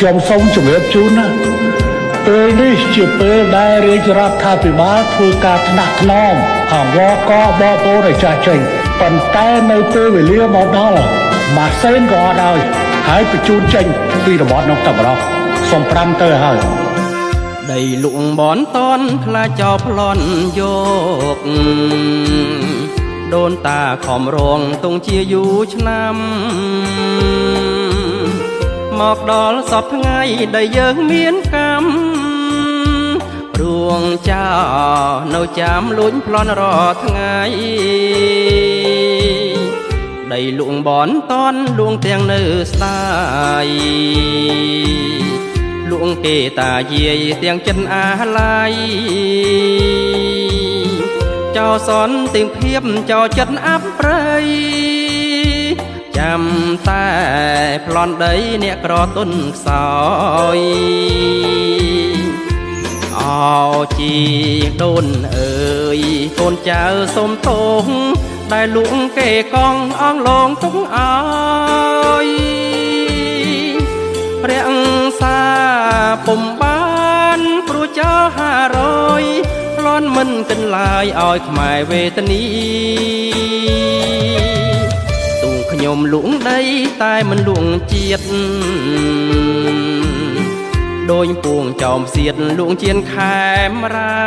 ខ្ញុំសូមជម្រាបជូនណាពេលនេះជាពេលដែលរាជរដ្ឋាភិបាលធ្វើការថ្នាក់ថ្នមអង្វរកបងប្អូនឲ្យចាស់ចេញប៉ុន្តែនៅពេលវេលាមកដល់ម៉ាសេនក៏អត់ឲ្យហើយបញ្ជូនចេញពីរបបនោះតែម្ដងសូម5ទៅហើយដីលួងបនតនខ្លាចចោលប្លន់យកដូនតាខំរងទងជាយូរឆ្នាំមកដល់សពថ្ងៃដែលយើងមានកម្មរួងចោលនៅចាំលួចប្លន់រាល់ថ្ងៃដីលួងបនតនលួងទាំងនៅស្ដាយលួងគេតាយាយទាំងចិនអាល័យចោសនទាំងភាពចោចិត្តអាប់ប្រៃចាំតែប្លន់ដីអ្នកក្រទុនខ្សោយអោជីដូនអើយកូនចៅសុំទោសដែលលួងគេកងអងលងទុកអើយរក្សាពុំបានព្រោះចោ500ប្លន់មិនកិនឡើយឲ្យខ្មែរវេទនីទូខ្ញុំលួងដីតែមិនលួងជាតិដោយពួងចោមសៀតលួងជៀនខេមរា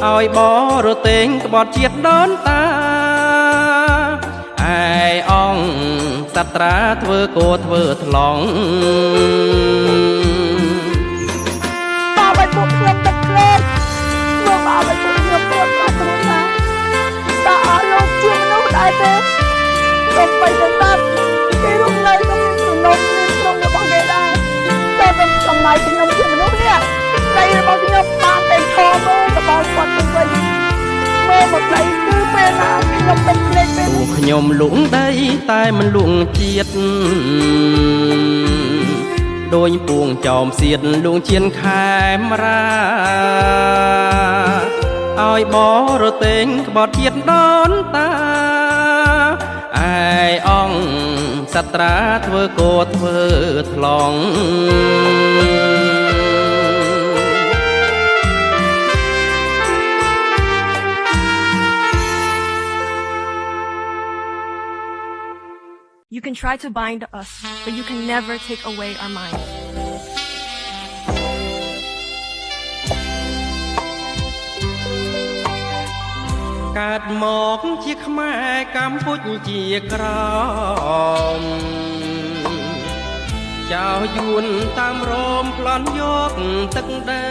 ឲ្យបរទេងក្បត់ជាតិដូនតាឯអង្គសត្រាធ្វើគោធ្វើថ្លង់បាបឲ្យពួកខ្ញុំទឹកភ្លេចមកបាបឲ្យពួកខ្ញុំព្រួតប្រាថ្នាតើអស់លោកជាមនុស្សដែរទេកុំបីទៅតាត់គេរស់នៅក៏មានសំណុំមានក្នុងរបស់គេដែរតែសម័យខ្ញុំជាមនុស្សនេះដីរបស់ខ្ញុំបានតែឈរមើលកបោគាត់ទៅវិញមើលមកដីគឺពេលណាខ្ញុំទឹកភ្លេចពេលពួកខ្ញុំលួងដីតែមិនលួងជាតិដោយពួងចោមសៀតលួងជៀនខេមរាឲ្យបរទេងក្បត់ជាតិដូនតាឯអង្គសត្រាធ្វើគោធ្វើថ្លង់ You can try to bind us, but you can never take away our mind. កើតមកជាខ្មែរកម្ពុជាក្រមចៅយួនតាមរោមប្លន់យកទឹកដី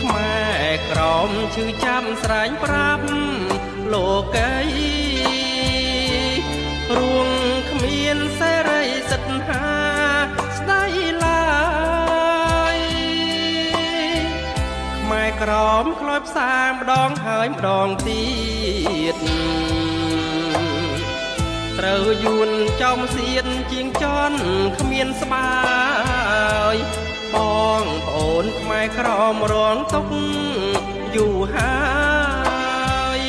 ខ្មែរក្រមឈឺចាំស្រែងប្រាប់លោកីរួងគ្មានសេរីសិទ្ធហាស្ដីឡើយខ្មែរក្រមខ្លោចផ្សាម្ដងហើយម្ដងទៀតត្រូវយួនចំសៀនជាងចន់គ្មានស្បាយបងប្អូនខ្មែរក្រមរងទុកយូរហើយ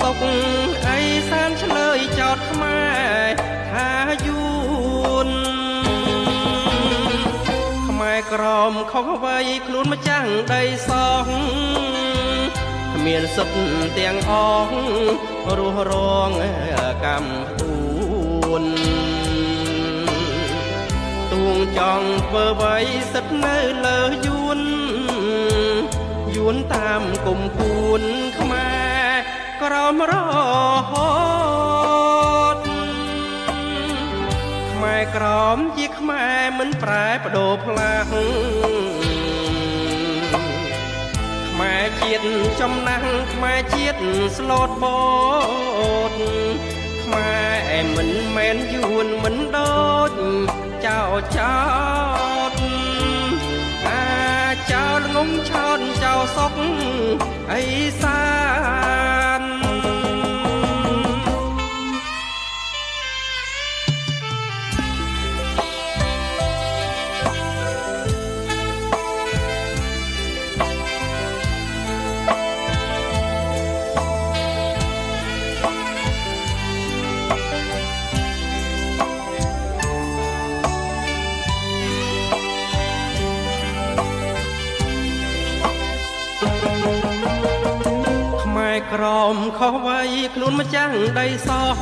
សុខអីសានឆ្លើយចោតខ្មែរថាយួនខ្មែរក្រមខុសអ្វីខ្លួនម្ចាស់ដីសោះគ្មានសិទ្ធទាំងអស់រស់រងកម្មទួនទួងចង់ធ្វើអ្វីសិទ្ធនៅលើយួនយួនតាមគុំគួនខ្មែរក្រមរហូតខ្មែរក្រមជាខ្មែរមិនប្រែប្ដូរផ្លាស់ខ្មែរជាតិចំណាស់ខ្មែរជាតិស្លូតបូតខ្មែរមិនមែនយួនមិនដូចចោចោតអាចោលងងឆោតចោសុកអីសាន ក្រមខុសវ័យខ្លួនម្ចាំងដីសោះ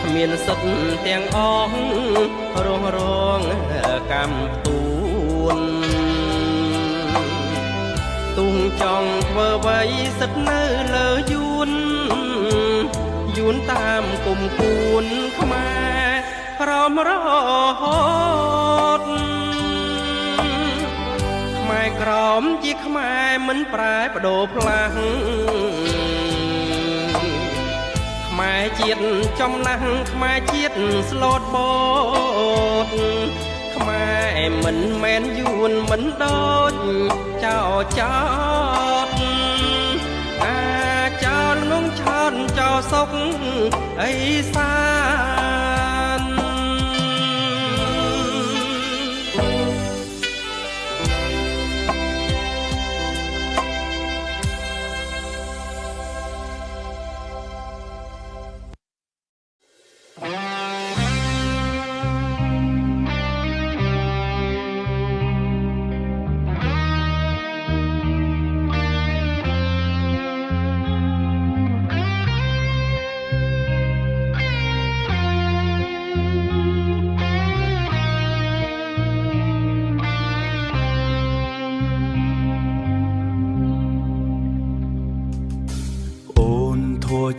គ្មានសិទ្ធទាំងអស់រងរងកម្មទួនទុំចង់ធ្វើវ័យសិទ្ធនៅលើយួនយួនតាមគុំគួនខ្មែរក្រមរហូតខ្មែរក្រមជាខ្មែរមិនប្រែបដូរផ្លាស់ខ្មែរជាតិចំណាស់ខ្មែរជាតិស្លូតបូតខ្មែរមិនមែនយួនមិនដូចចោចោតអាចោលងងឆោនចោសុកអីសាន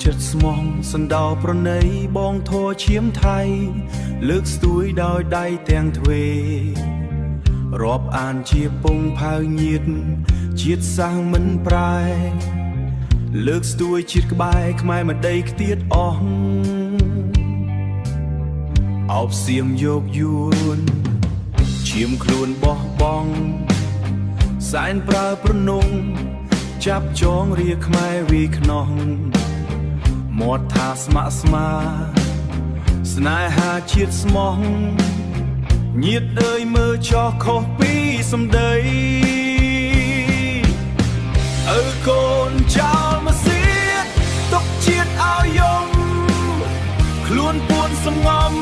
ចិត្តស្មងសណ្ដោប្រណីបងធរឈាមថៃលើកស្ទួយដោយដៃទាំងទ្វេរាប់អានជាពងផៅញាតជាតិសាសមិនប្រែលើកស្ទួយជាតិក្បែរខ្មែរម្ដីខ្ទៀតអស់អោបសៀមយកយួនឈាមខ្លួនបោះបង់សែនប្រើប្រនងចាប់ចងរាខ្មែរវីខ្នោះមាត់ថាស្មាក់ស្មាស្នេហាជាតិស្មោះញាតអើយមើលចោះខុសពីសំដីឪកូនចោលមកសៀតទុកជាតិឲ្យយំខ្លួនពួនសំងំ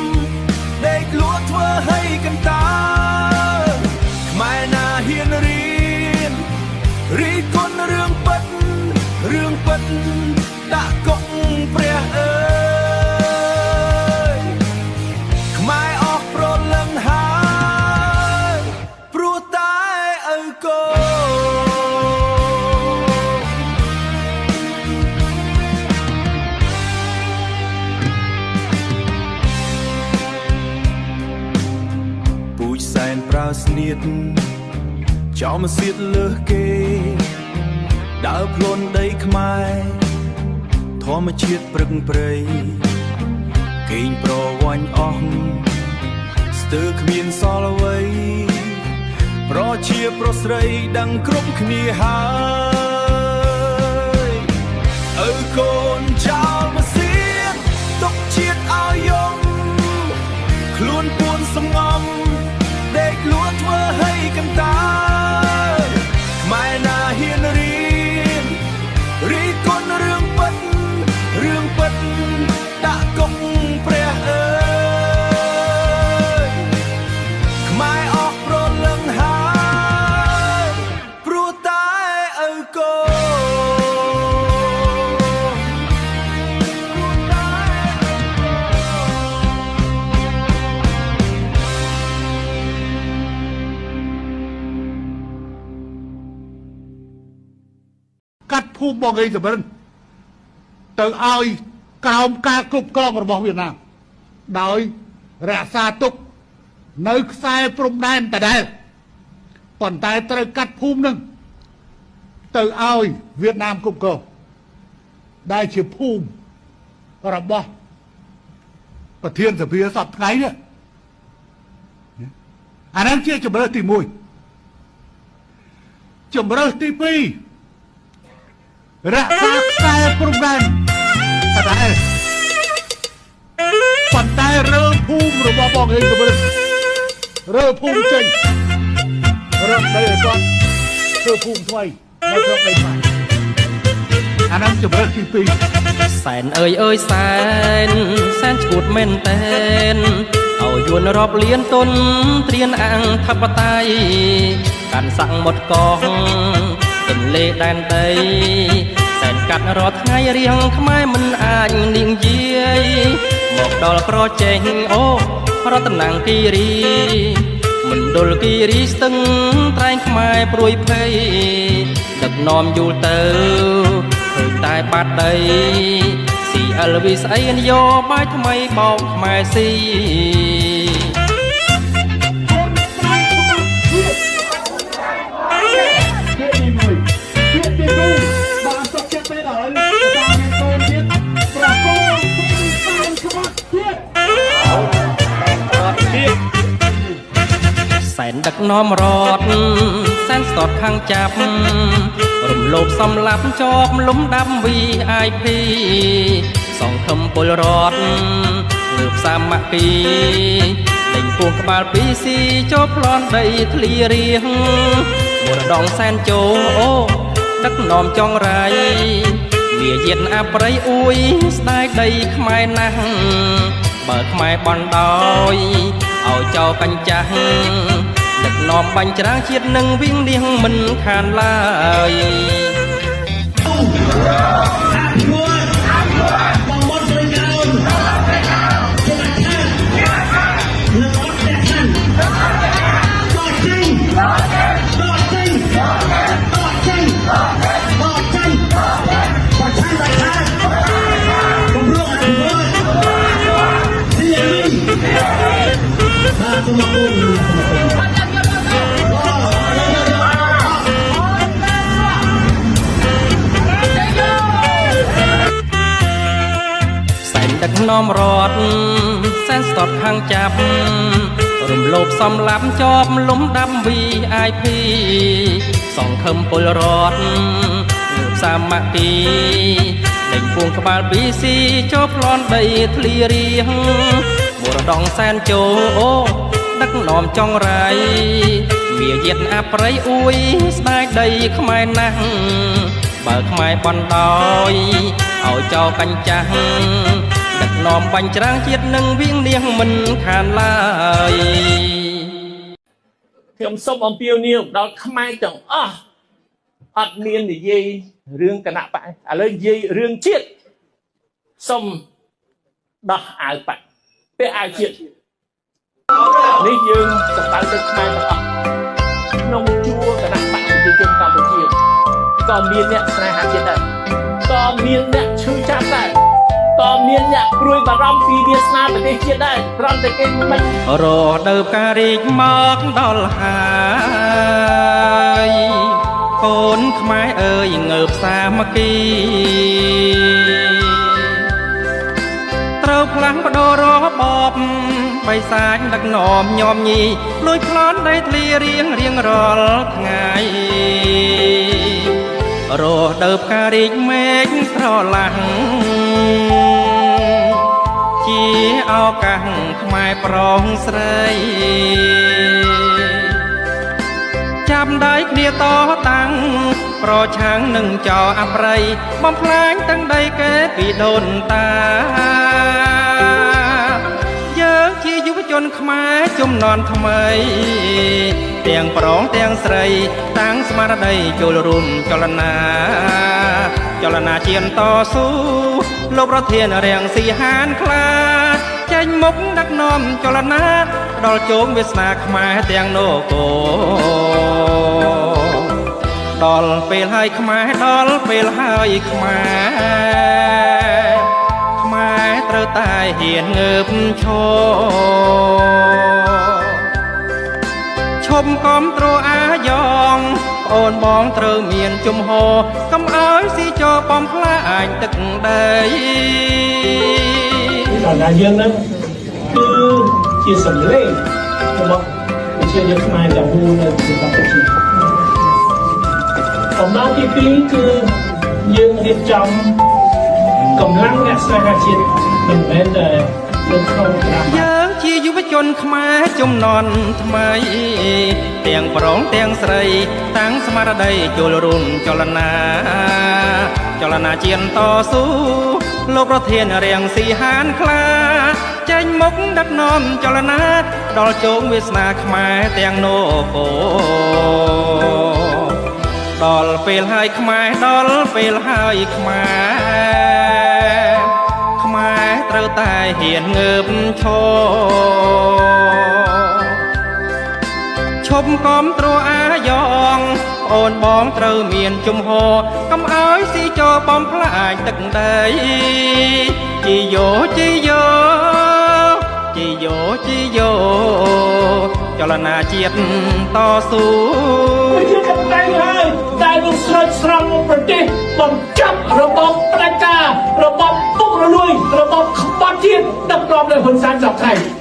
ដេកលក់ធ្វើឲ្យកន្តាខ្មែរណាហ៊ានរៀនរីគុណរឿងពិតរឿងពិតដាក់គុកព្រះអើយខ្មែរអស់ប្រលឹងហើយព្រោះតែឪកូនពូជសែនប្រើស្នៀតចោមសៀតលើសគេដើរភ្លុនដីខ្មែរធម្មជាតិព្រឹកព្រៃកេងប្រវាញ់អស់ស្ទើរគ្មានសល់អ្វីប្រជាប្រុសស្រីដឹងគ្រប់គ្នាហើយឪកូនចោលមកសៀតទុកជាតិឲ្យយំខ្លួនពួនសំងំដេកលក់ធ្វើឲ្យកន្តាខ្មែរណាហ៊ានរៀនរីគុណរឿងពិតរឿងពិតដាក់គុកព្រះអើយខ្មែរអស់ប្រលឹងហើយព្រោះតែឪកូនកាត់ភូមិបងឯងសម្រិនទៅឲ្យក្រោមការគ្រប់គ្រងរបស់វៀតណាមដោយរក្សាទុកនៅខ្សែព្រំដែនដដែលប៉ុន្តែត្រូវកាត់ភូមិនឹងទៅឲ្យវៀតណាមគ្រប់គ្រងដែលជាភូមិរបស់ប្រធានសភាសប្តាហ៍ថ្ងៃនេះអានឹងជាជម្រើសទី1ជម្រើសទី2រក្សាខ្សែព្រំដែនដដែលប៉ុន្តែរើភូមិរបស់បងហេងកំរិនរើភូមិចេញរកដីឲ្យគាត់ធ្វើភូមិថ្មីនៅក្នុងដីខ្មែរអានឹងជម្រើសទី2សែនអើយអើយសែនសែនឈួតមែនតែនឲ្យយួនរាប់លានទុនត្រៀនអធិបតេយ្យកាន់សាំងមុតកងទន្លេដែនដីសែ ែនកាត់រាល់ថ្ងៃរៀងខ្មែរមិនអាចនាងយាយមកដល់ក្រចេញអូរតនង្គិរីមណ្ឌលគិរីស្ទឹងត្រែងខ្មែរព្រួយភ័យដឹកនាំយូរទៅឃើញតែបាត់ដី CLV ស្អីនយោបាយថ្មីបោកខ្មែរស៊ីសែនដឹកនាំរត់សែនស្ទាត់ខាងចាប់រំលោភសំឡាប់ជាប់លំដាប់ VIP សង្ឃឹមពលរដ្ឋងើបសាមគ្គីដេញពោះក្បាលពីស៊ីចូលប្លន់ដីធ្លីរៀងមរដងសែនចូលអូដឹកនាំចង់រៃមាយាទអប្រិយអួយស្ដាយដីខ្មែរណាស់បើខ្មែរបនដោយឲ្យចោលកញ្ចាស់ដឹកនាំបាញ់ច្រាងជាតិនឹងវិញលៀងមិនខានឡើយសែនដឹកនាំរត់សែនស្ទាត់ខាងចាប់រំលោភសំឡាប់ជាប់លំដាប់ VIP សង្ឃឹមពលរដ្ឋងើបសាមគ្គីដេញពួងក្បាល BC ចូលប្លន់ដីធ្លីរៀងមរដងសែនចូលអូដឹកនាំចង់រៃមាយាទអប្រិយអួយស្ដាយដីខ្មែរណាស់បើខ្មែរបនដោយឲ្យចោលកញ្ចាស់ដឹកនាំបាញ់ច្រាងជាតិនឹងវិញលៀងមិនខានឡើយខ្ញុំសូមអំពាវនាវដល់ខ្មែរទាំងអស់អត់មាននិយាយរឿងគណៈបកឥឡូវនិយាយរឿងជាតិសូមដោះអាវបកពាក់អាវជាតិនេះយើងសម្ដៅទៅខ្មែរទាំងអស់ក្នុងជួរគណៈបកប្រជាជនកម្ពុជាក៏មានអ្នកស្នេហាជាតិដែរក៏មានអ្នកឈឺចាប់ដែរក៏មានអ្នកព្រួយបារម្ភពីវាសនាប្រទេសជាតិដែរគ្រាន់តែគេមិនរដូវផ្ការីកមកដល់ហើយកូនខ្មែរអើយងើបសាមគ្គីត្រូវផ្លាស់ប្ដូររបបបិសាចដឹកនាំញោមញីលួចប្លន់ដីធ្លីរៀងរៀងរាល់ថ្ងៃរដូវផ្ការីកមេឃស្រឡះជាឱកាសខ្មែរប្រងស្រីចាប់ដៃគ្នាតតាំងប្រឆាំងនឹងចោលអប្រិយបំផ្លាញទាំងដីគេពីដូនតាយើងជាយុវជនខ្មែរជំនាន់ថ្មីទាំងប្រុសទាំងស្រីតាំងស្មារតីចូលរួមចលនាចលនាជាតិតស៊ូលោកប្រធានរាំងស៊ីហានខ្លាចេញមុខដឹកនាំចលនាដល់ជោគវាសនាខ្មែរទាំងនគរដល់ពេលហើយខ្មែរដល់ពេលហើយខ្មែរខ្មែរត្រូវតែហ៊ានងើបឈរឈប់កំទ្រអាយ៉ងអូនបងត្រូវមានជំហរកុំឲ្យស៊ីចោបំផ្លាញទឹកដីដល់ណាយើងនឹងគឺជាសម្លេងរបស់ប្រជាជនខ្មែរទាំងមូលនៅប្រទេសកម្ពុជាកំណត់ទី2គឺយើងរៀបចំកម្លាំងអ្នកស្នេហាជាតិមិនមែនតែនៅក្នុងគណៈយើងជាយុវជនខ្មែរជំនាន់ថ្មីទាំងប្រុសទាំងស្រីតាំងស្មារតីចូលរួមចលនាចលនាជាតិតស៊ូលោកប្រធានរាំងស៊ីហានខ្លាចេញមុខដឹកនាំចលនាដល់ជោគវាសនាខ្មែរទាំងនគរ ដល់ពេលហើយខ្មែរដល់ពេលហើយខ្មែរខ្មែរត្រូវតែហ៊ានងើបឈរឈប់កំទ្រអាយ៉ងអូនបងត្រូវមានជំហរកុំឲ្យស៊ីចោបំផ្លាញទឹកដីជីយោជីយោជីយោជីយោចលនាជាតិតស៊ូ ជាកន្លែងហើយដែលនឹងស្រោចស្រង់ប្រទេសបញ្ចប់របបផ្ដាច់ការរបបពុករលួយរបបក្បត់ជាតិដឹកនាំដោយហ៊ុនសែនសប្តាហ៍ថ្ងៃ។